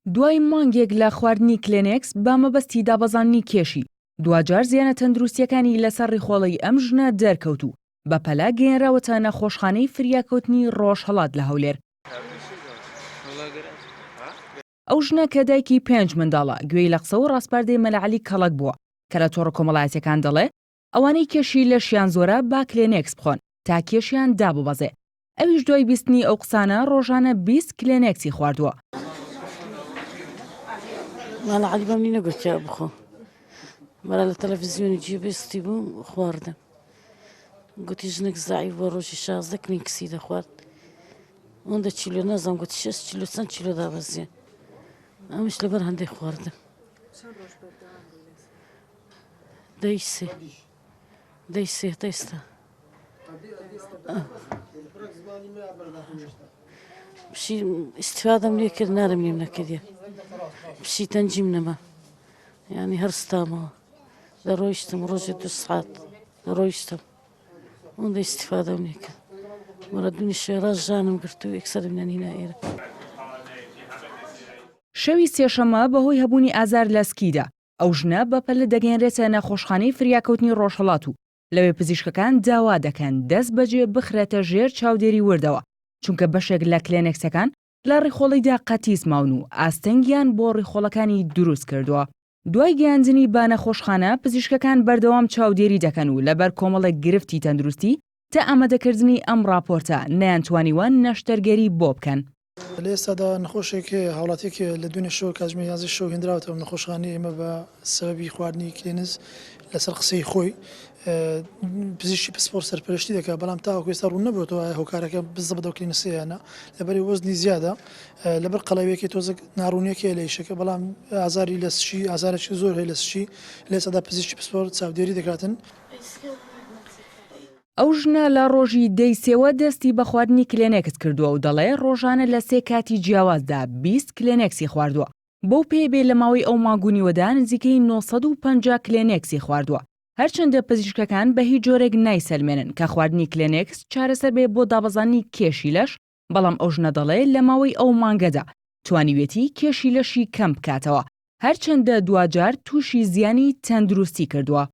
دوای مانگێک لە خواردنی کلێنێکس بە مەبەستی دابەزاندنی کێشی، دواجار زیانە تەندروستییەکانی لەسەر ڕیخۆڵەی ئەم ژنە دەرکەوت و بەپەلە گەیەنراوەتە نەخۆشخانەی فریاکەوتنی ڕۆژهەڵات لە هەولێر. ئەو ژنە کە دایکی پێنج منداڵە، گوێی لە قسە و ڕاسپاردەی مەلا عەلی کەڵەک بووە، کە لە تۆڕە کۆمەڵایەتییەکان دەڵێ، ئەوانەی کێشی لەشیان زۆرە با کلێنێکس بخۆن تا کێشیان داببەزێ. ئەویش دوای بیستنی ئەو قسانە ڕۆژانە 20 کلێنێکسی خواردووە. ماڵە عەلی بەمنی نەگوتیا بخۆ بەڵا لە تەلەفزیۆنی جێ بیستی بوو خواردم گوتی ژنێک زەعیف بۆ ڕۆژی 16 کلینکسی دەخوارد ئەوەندە چیلۆ نازانم گوتی شەش چیلۆ چەند چیلۆ دابەزیە ئەمش لەبەر هەندێک خواردم دەی سێ دەی سێ تا ئێستا پشی ئیسفادەم لێ کرد نارم لێم نەکردە پشی تەنجیم نەما یعنی هەر ستامەوە دەڕۆیشتم ڕۆژێ دو سعات دەڕۆیشتم ئەوەندە ئیسفادەم لێ کرد وەڵا دونی شێڕاز ژانم گرت و یەکسەرم نەنینا ئێرە. شەوی سێشەممە بەهۆی هەبوونی ئازار لە سکیدا، ئەو ژنە بەپەلە دەگەیەنرێتە نەخۆشخانەی فریاکەوتنی ڕۆژهەڵات و لەوێ پزیشکەکان داوا دەکەن دەست بەجێ بخرێتە ژێر چاودێری وردەوە، چونکە بەشێک لە کلێنێکسەکان لە ڕیخۆڵەیدا قەتیس ماون و ئاستەنگیان بۆ ڕیخۆڵەکانی دروست کردووە. دوای گەیاندنی بە نەخۆشخانە، پزیشکەکان بەردەوام چاودێری دەکەن و لەبەر کۆمەڵێک گرفتی تەندروستی تا ئامادەکردنی ئەم ڕاپۆرتە نەیانتوانیوە نەشتەرگەری بۆ بکەن. لە ئێستادا نەخۆشێک هەیە، هاوڵاتیەک هەیە لە دوێنێ شەو کاتژمێر یانزەی شەو هێندراوەتەوە نەخۆشخانەی ئێمە بە سەبەبی خواردنی کلێنز لەسەر قسەی خۆی پزیشکی پسپۆڕ سەرپەرشتی دەکات بەڵام تاوەکو ئێستا ڕوون نەبووەتەوە ئایا هۆکارەکە بزەبت ئەو کلێنسەیە یان نا لەبەری وەزنی زیادە لەبەر قەڵەویەکەی تۆزێک ناڕوونیەک هەیە لە ئیشەکە بەڵام ئازاری لە سکی ئازارێکی زۆر هەیە لە سکی لە ئێستادا پزیشکی پسپۆڕ چاودێری دەکاتن. ئەو ژنە لە ڕۆژی دەی سێوە دەستی بە خواردنی کلێنێکس کردووە و دەڵێ ڕۆژانە لە سێ کاتی جیاوازدا 20 کلێنێکسی خواردووە، بەو پێیە بێ لە ماوەی ئەو مانگ و نیوەدا نزیکەی 950 کلێنێکسی خواردووە. هەرچەندە پزیشکەکان بە هیچ جۆرێک نایسەلمێنن کە خواردنی کلێنێکس چارەسەر بێ بۆ دابەزاندنی کێشی لەش، بەڵام ئەو ژنە دەڵێ لە ماوەی ئەو مانگەدا توانیویەتی کێشی لەشی کەم بکاتەوە، هەرچەندە دواجار تووشی زیانی تەندروستی کردووە.